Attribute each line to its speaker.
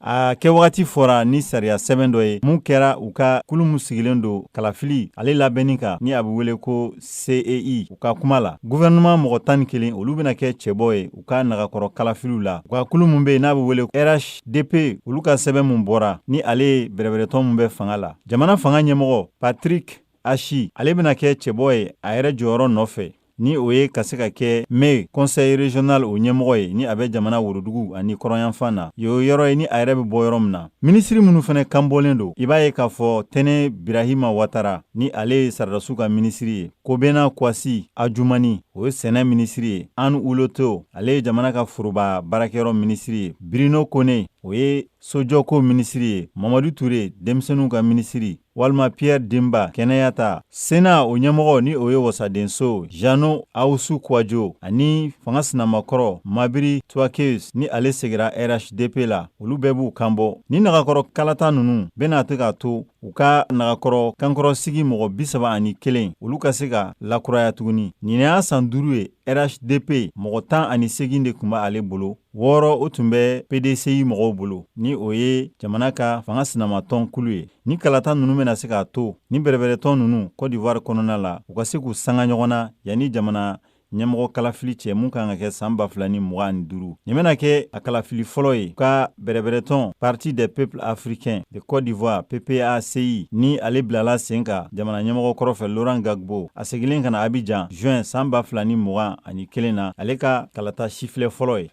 Speaker 1: A kɛ wagati fɔra ni sariya sɛbɛn dɔ ye mun kɛra u ka kulu min sigilen don kalafili ale labɛnni kan, ni a bɛ wele ko CEI. U ka kuma la, gouvernement mɔgɔ 11, olu bɛna kɛ cɛbɔ ye u ka nagakɔrɔ kalafiliw la. U ka kulu min bɛ yen n'a bɛ wele RHDP, olu ka sɛbɛn mun bɔra ni ale ye bɛrɛbɛrɛtɔn min bɛ fanga la, jamana fanga ɲɛmɔgɔ Patrick Achi, ale bɛna kɛ cɛbɔ ye a yɛrɛ jɔyɔrɔ nɔfɛ, ni o ye ka se ka kɛ mai conseil régional o ɲɛmɔgɔ ye, ni a bɛ jamana worodugu ani kɔrɔnyanfan na, o yɔrɔ ye ni a yɛrɛ bɛ bɔ yɔrɔ min na. Minisiri minnu fana kanbɔlen don, i b'a ye k'a fɔ Tɛnɛ Birahima Watara, ni ale ye sɔrɔdasiw ka minisiri ye, Kobena Kwasi Ajumani, o ye sɛnɛ minisiri ye, Anne Houletto, ale ye jamana ka foroba baarakɛyɔrɔ minisiri ye, Bruno Kone, o ye sojɔko minisiri ye, Mamadu Ture, denmisɛnninw ka minisiri, walima Pierre Dimba, kɛnɛya ta. Sénat o ɲɛmɔgɔ, ni o ye wasadenso Jeannot Ahoussou Kouadjo, ani fanga sinamakɔrɔ Mabri Toikeusse, ni ale segira RHDP la, olu bɛɛ b'u kan bɔ. Ni nagakɔrɔ kalata ninnu bɛna to k'a to u ka nagakɔrɔ kankɔrɔsigi mɔgɔ 31, olu ka se ka lakuraya tuguni. Nin y'a san 5 ye, RHDP mɔgɔ 18 de tun b'ale bolo, 6 o tun bɛ PDCI mɔgɔw bolo, ni o ye jamana ka fanga sinamatɔn kulu ye. Ni kalata ninnu bɛna se k'a to ni bɛrɛbɛrɛtɔn ninnu Côte d'Ivoire kɔnɔna la, u ka se k'u sanga ɲɔgɔn na yanni jamana ɲɛmɔgɔ kalafili cɛ mun kan ka kɛ san 2025. Nin bɛna kɛ a kalafili fɔlɔ ye ka bɛrɛbɛrɛtɔn Parti des peuples africains de Côte d'Ivoire, PPACI, ni ale bilala sen kan jamana ɲɛmɔgɔ kɔrɔ fɛ Laurent Gbagbo, a seginnen ka na Abidjan juin san 2021 na, ale ka kalata sifilɛ fɔlɔ ye.